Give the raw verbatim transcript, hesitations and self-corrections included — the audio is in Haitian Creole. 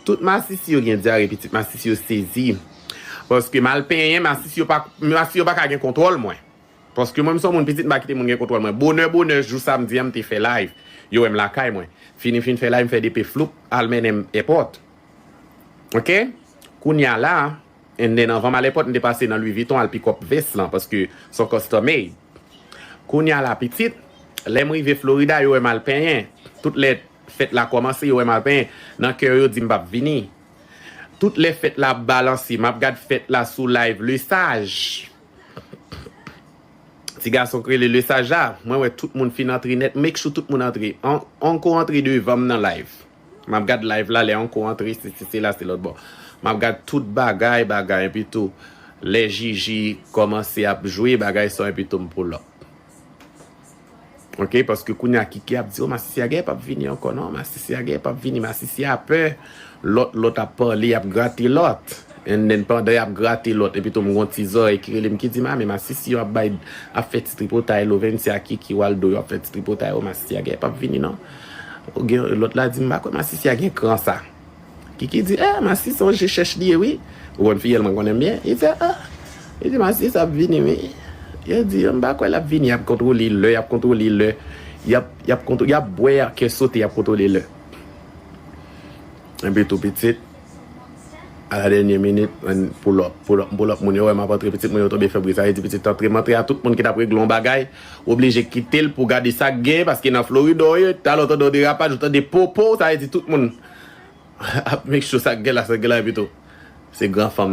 Tout masisi yo gen dyare, pitit, masisi yo sezi. Paske m al penyen, masisi yo pa, masisi yo pa ka gen kontwòl mwen. Paske mwen, m se yon moun pitit, m pa kite moun gen kontwòl mwen. Bonè, bonè, jou samdi an, m te fè live. Yo wè m lakay mwen. Fini fin fè live, m fè de pe floup, al mennen m èpòt. Oke? Kounye a la, and then anvan m al èpòt, m te pase nan Louis Vuitton, al pick up vès lan, paske se yon custom made. Kounye a la, pitit, lè m rive Florida, yo wè m al penyen. Tout lè fèt la kòmanse, yo wè m al penyen. Nan kè yo, yo di m p ap vini. Tout lè fèt la ap balanse, m ap gad fèt la sou live Lesage. Ti gason k rele Lesage la, mwen wè tout moun fin antre nèt, make sure tout moun antre. An, Onko antre devan m nan live. M ap gad live la, lè Onko antre, se, se, se la, se lòt bò. M ap gad tout bagay, bagay, epi tou, lè Jiji kòmanse ap jwe, bagay sa, epi tou m pull up. Oke, paske kounye a Kiki ap di, o, masisi a gen p ap vini ankò, non, masisi a gen p ap vini, masisi a pè. Lòt, lòt ap pale, y ap grate lòt. And then, pandan y ap grate lòt, epi tou m gon ti zòrèy ki rele m, ki di m, a, men masisi yo ap bay, ap fè ti tripotay, Lovency a Kiki Waldo, yo ap fè ti tripotay, o, masisi a gen p ap vini, non. Ou gen, lòt la di, m pa kwè masisi a gen kran sa. Kiki di, eh, masisi se yon je chèch li ye, wi. Ou konn fiyèl mwen konnen m byen. Li di, ah. Li di, masisi ap vini, wi. Yo di, yo, m pa kwè l ap vini, y ap kontwole lè, y ap kontwole lè. Y ap, y ap kontwo-, y ap bwè a kè sote, y ap kontwole lè. Epi tou pitit, a la dènye minit, mwen pull up, pull up, pull up, moun yo wè m ap antre, pitit, moun yo tonbe fè bri. Sa vle di pitit antre, m antre a tout moun ki t ap regle yon bagay, oblije kite l pou gade sa k gen, paske nan Florid, ou ye, talè w tande yon derapaj, ou tande popo, sa vle di tout moun ap make sure sa k gen la, sa k gen la, epi tou, se gran fanm